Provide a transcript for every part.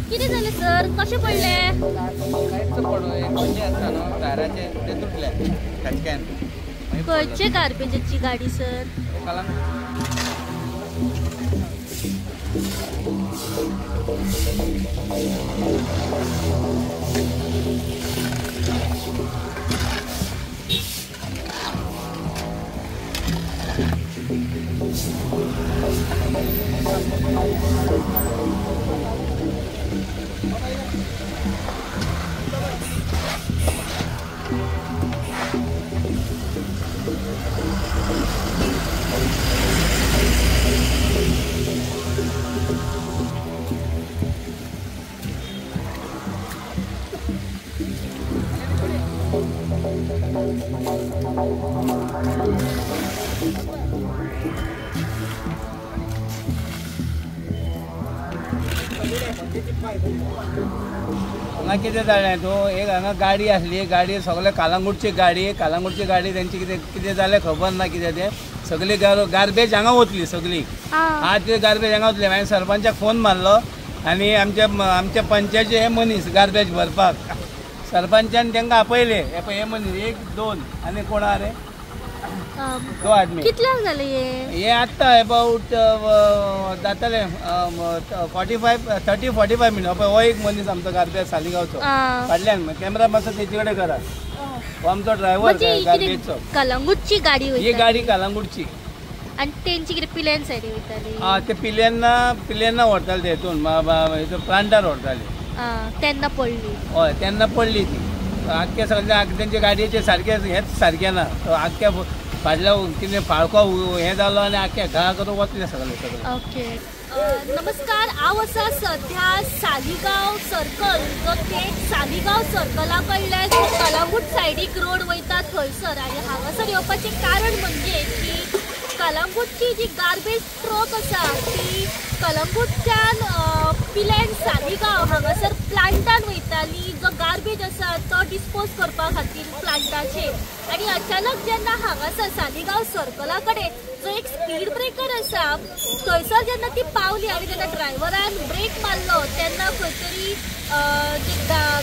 कितें जालें सर, कशें पडलें? कांयच पडूं एक खंयचें आसता न्हू टायराचें तें तुटलें खचक्यान. खंयचे गार्बेजाची गाडी सर? हांगा कितें जालें तूं एक हांगा गाडी आसली, गाडी सगळे कालांगूटची गाडी, कालांगूटची गाडी तेंची कितें कितें जालें खबर ना कितें तें, सगळी गार्बेज हांगा वतली सगळी. हा ती गार्बेज हांगा वतली. हांवें सरपंचाक फोन मारलो आनी आमच्या आमच्या पंचायतीचे हे मनीस गार्बेज भरपाक सरपंचान तांकां आपयले. हे पळय हे मनीस एक दोन आनी कोण आहा रे दो आदमी. कितल्यांक जालें हें? हें आत्तां एबावट जातलें 45 30 45 मिनट. पळय हो एक मनीस आमचो गार्बेज सालिगांवचो फाटल्यान कॅमेरा मातसो तेचे कडेन करा. हो आमचो ड्रायव्हर गार्बेजचो. कलंगूटची गाडी ही गाडी कलंगूटची. आनी तेंची कितें पिल्यान सायडीन वयताली? आं ते पिल्यांना पिल्यांना व्हरताले ते हितून प्लांटार व्हरताले तेन्ना पडली. हय तेन्ना पडली ती आख्खे सगळे तेंच्या गाडयेचे सारकें हेंच सारकें ना. आख्ख्या फाटल्या कितें फाळको हें जालो आनी आख्खे घा करून वतले सगळे सगळे. ओके नमस्कार, हांव आसा सध्या सालिगांव सर्कल जो थेट सालिगांव सर्कला कडल्यान कलंगूट सायडीक रोड वयता थंयसर. आनी हांगासर येवपाचें कारण म्हणजे की कलंगूटची जी गार्बेज ट्रक आसा ती कलंगूटच्यान पिलेन सालिगांव हांगासर प्लांटान वयताली. जो गार्बेज आसा तो डिस्पोज करपा खातीर प्लांटाचेर. आनी अचानक जेन्ना हांगासर सालिगांव सर्कला कडेन जो एक स्पीड ब्रेकर आसा थंयसर जेन्ना ती पावली आनी जेन्ना ड्रायव्हरान ब्रेक मारलो तेन्ना खंय तरी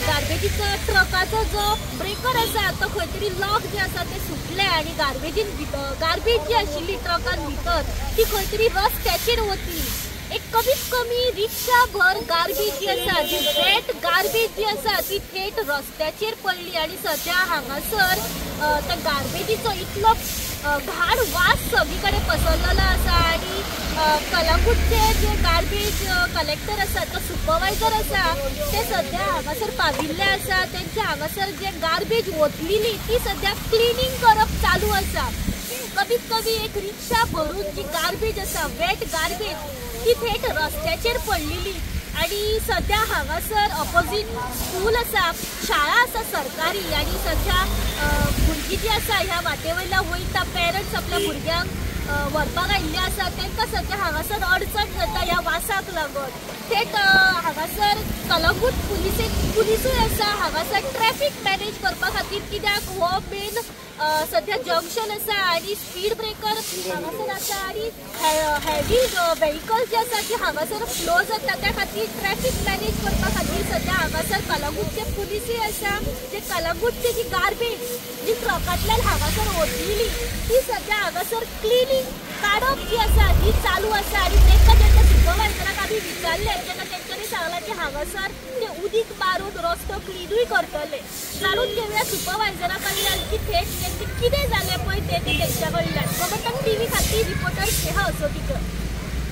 गार्बेजीचो ट्रकाचो जो ब्रेकर आसा तो खंय तरी लॉक जे आसा ते सुटले आनी गार्बेजीन भितर गार्बेज जी आशिल्ली ट्रकान भितर ती खंय तरी रस्त्याचेर वतली. एक कमीत कमी रिक्षा भर गार्बेज जी आसा जी वेट गार्बेज जी आसा ती थेट रस्त्याचेर पडली. आनी सद्या हांगासर त्या गार्बेजीचो इतलो घाण वास सगळी कडेन पसरलेलो आसा. आनी कलंगूटचे जे गार्बेज कलेक्टर आसा तो सुपरवायझर आसा ते सद्या हांगासर पाविल्ले आसा. तेंच्या हांगासर जे गार्बेज वतलेली ती सद्या क्लिनींग करप चालू आसा. कमीत कमी एक रिक्षा भरून जी गार्बेज आसा वेट गार्बेज ती थेट रस्त्याचेर पडलेली. आनी सद्या हांगासर ऑपोजीट स्कूल आसा, शाळा आसा सरकारी. आनी सद्या भुरगीं जी आसा ह्या वाटे वयल्या वयता पेरंट्स आपल्या भुरग्यांक व्हरपाक आयिल्ले आसा तांकां सद्या हांगासर अडचण जाता ह्या वासाक लागून. थेट हांगासर कलंगूट पुलिसूय आसा हांगासर ट्रॅफिक मॅनेज करपा खातीर, कित्याक हो मेन सद्या जंक्शन आसा आनी स्पीड ब्रेकर हांगासर आसा आनी हेवी व्हेकल जे आसा ती हांगासर फ्लो जाता. त्या खातीर ट्रॅफिक मॅनेज करपा खातीर सद्या हांगासर कलंगूटचे पुलिसूय आसा. जे कलंगूटची जी गार्बेज जी ट्रकांतल्यान हांगासर ओतलेली ती सद्या हांगासर क्लिनींग काडप जी आसा ही चालू आसा. आनी तांकां जेन्ना सुपरवायझराक आमी विचारलें तेन्ना तेंच्यांनी सांगलां की हांगासर ते उदीक मारून रस्तो क्लिनूय करतले. जाणून घेवया सुपरवायझरा कडल्यान की थेट नेमकें कितें जालें पळय तें तेंच्या कडल्यान. गोमंतक टीव्ही खातीर रिपोर्टर स्नेहा असोटीकर.